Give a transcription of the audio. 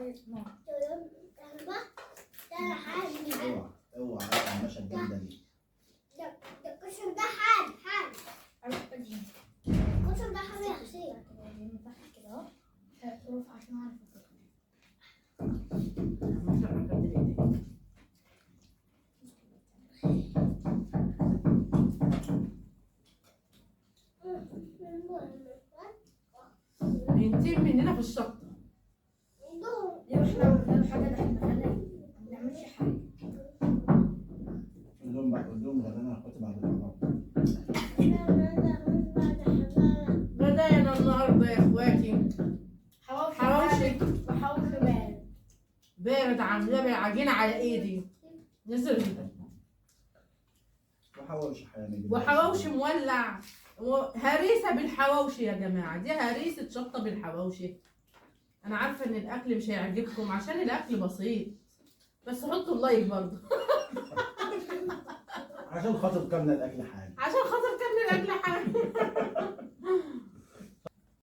اوعى اوعى المشهد الجامدة دي. القسم ده حاد حاد. القسم ده حاد يا حسين. كده اهو حروف عشان اعرف. بينتقم مننا في الشطه. ليه احنا بنعمل حاجة؟ ده احنا ما بنعملش حاجة. قول لهم بقى، قول لهم غدانا اخواتي بعد الحرام. غدانا النهارده يا اخواتي حواوشي. حواوشي وحواوشي بارد. بارد، عاملاه بالعجينه على ايدي نزل. وحواوشي حامي. وحواوشي مولع، هريسه بالحواوشي يا جماعة، دي هريسه شطه بالحواوشي. انا عارفه ان الاكل مش هيعجبكم عشان الاكل بسيط، بس حطوا ال like برضه عشان خاطر كمنا الاكل حامي. عشان خاطر